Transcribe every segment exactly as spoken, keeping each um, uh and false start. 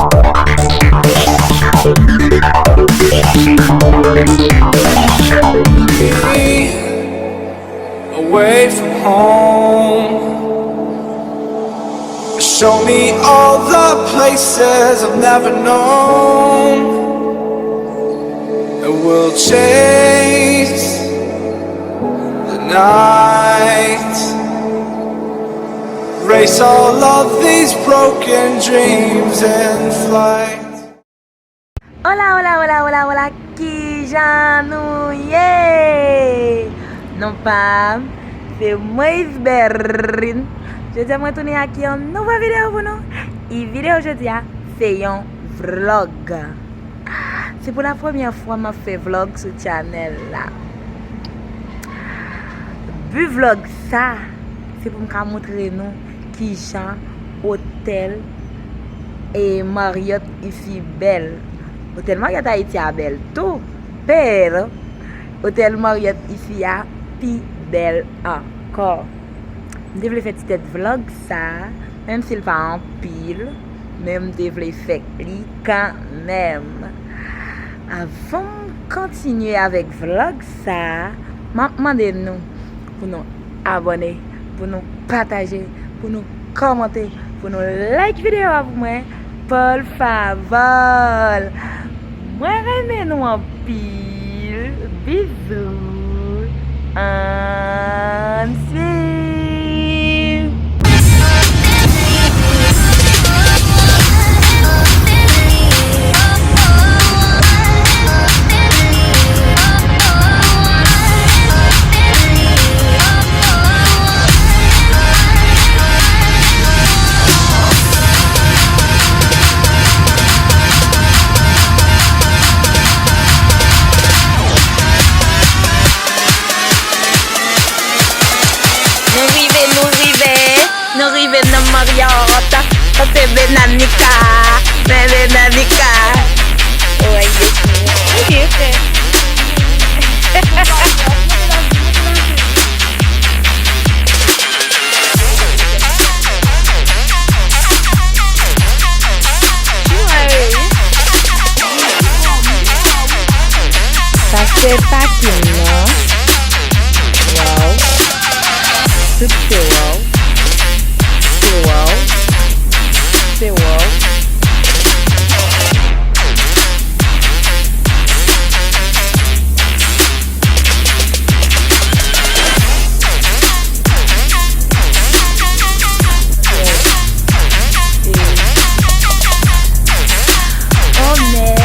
Away from home. Show me all the places I've never known. And we'll chase the night. Race all of these broken dreams in flight. Hola, hola, hola, hola, hola, kijan nou ye? Non pa m se Moise Berrin. Jodi a mwen tounen ak yon nouvo videyo pou nou. E videyo jodi a se yon vlog. Se pou la premyè fwa m ap fè vlog sou chanèl la. Bi vlog sa, se pou m ka montre nou kijan otèl, e, Marriott isi bèl. Otèl Marriott Ayiti a bèl tou, pero otèl Marriott isi a pi bèl ankò. M te vle fè ti tèt vlog sa, menm si l pa anpil, men m te vle fè li kanmenm. Avan m kontinye avèk vlog sa, m ap mande nou pou nou abòne, pou nou pataje, pou nou kòmante, pou nou like videyo a pou mwen. Por favor. Mwen renmen nou anpil. Bizou. Ann swiv. Nou rive, nou rive, nou rive nan Marriott. Sa se Venanica, men Venanica. Oh, I guess. Ok, frè. Sa se pakin nan. Wow. Tout se wow. Se wow. Se wow. On est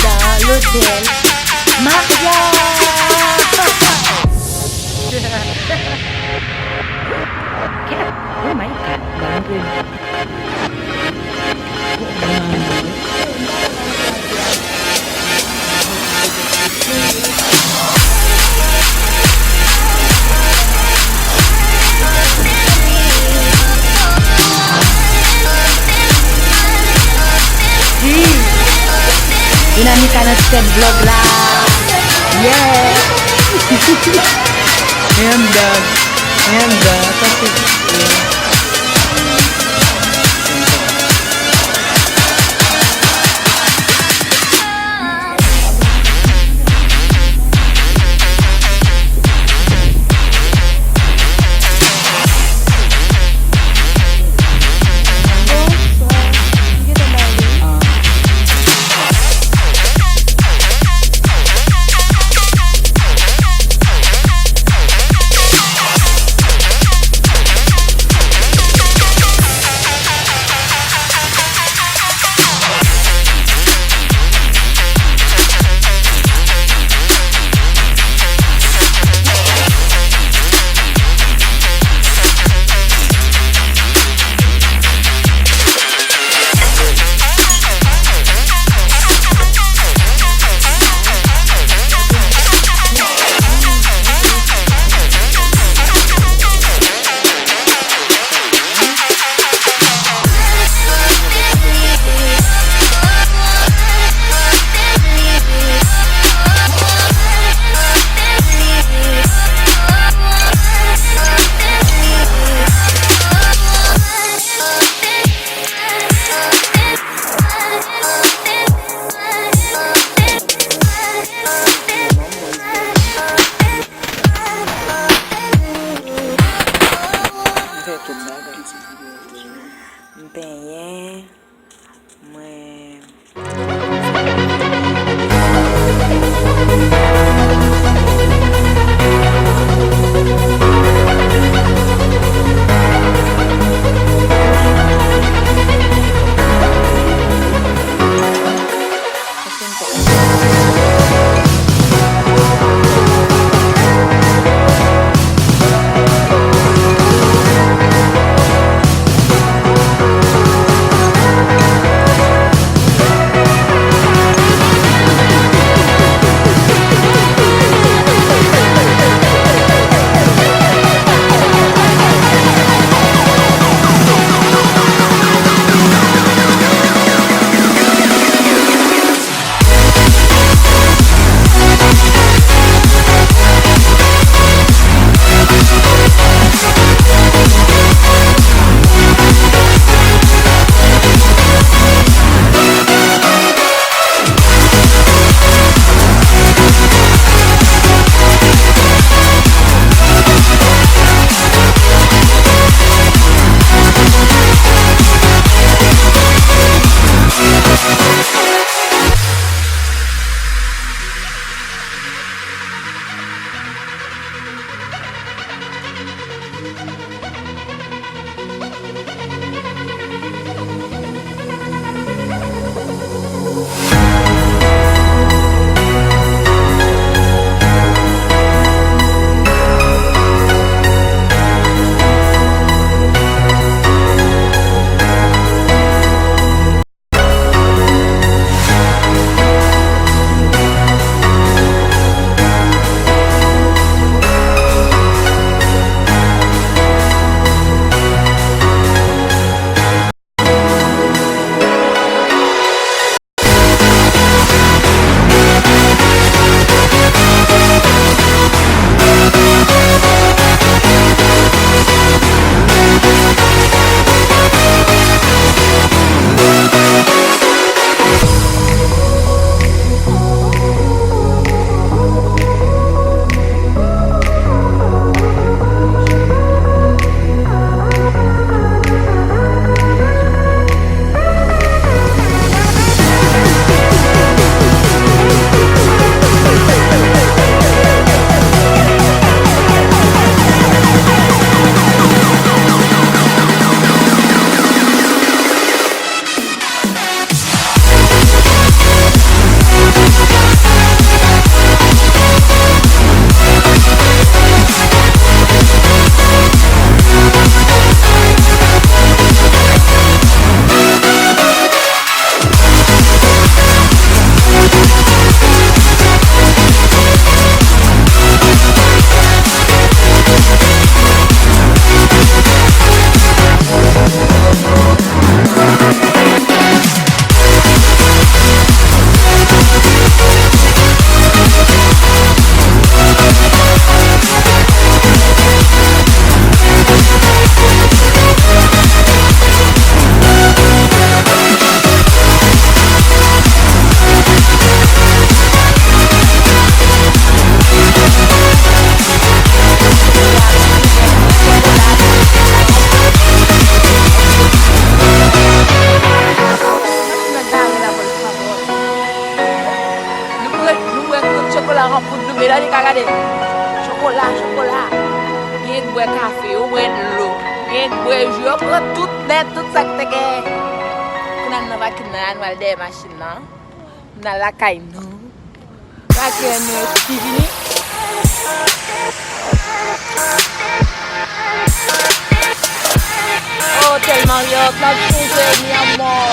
dans l'hôtel Marriott. Oh my God, ba m antre. Dinamika nan tèt vlog la. Yeah. And done. And done. Sa se Mwen, mwen. Nou bwè, nou bwè tout chokola an poud nou, medam, nou ka gade. Chokola, chokola. Gen k bwè kafe, yo bwè dlo. Gen k bwè ji, yo pran tout nèt, tout sa k te gen. Kounye a nou nan vakim nan la, nou al dèyè machin nan. Nou al lakay nou. Lakay nou, ki vini. Oh, tèlman rèd, m ap chonje mi amò.